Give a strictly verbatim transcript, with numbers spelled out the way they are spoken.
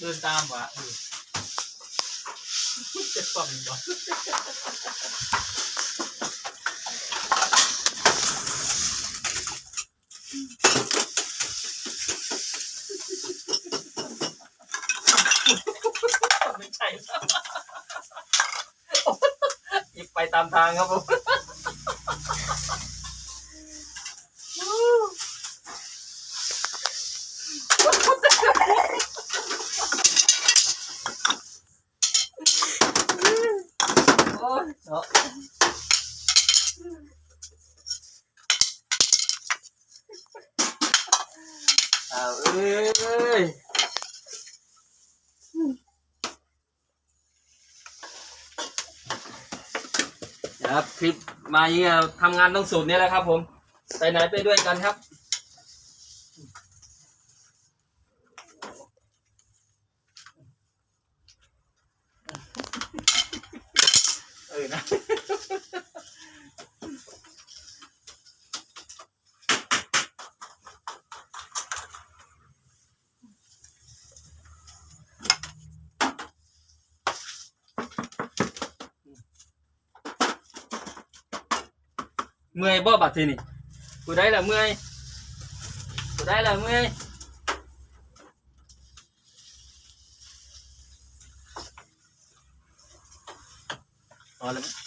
เดินตามวะเออจะฟังบ่ไม่ใช่หยิบไปตามทางครับผม โอ้ยเนาะเอาเอ้ย ครับ คลิปมานี้ทำงานต้องสูตรนี้แหละครับผม ไปไหนไปด้วยกันครับ เออนะเมื่อยบ่บัดทีนี้ผู้ใดล่ะเมื่อยผู้ใดล่ะเมื่อยพอแล้วมั้ย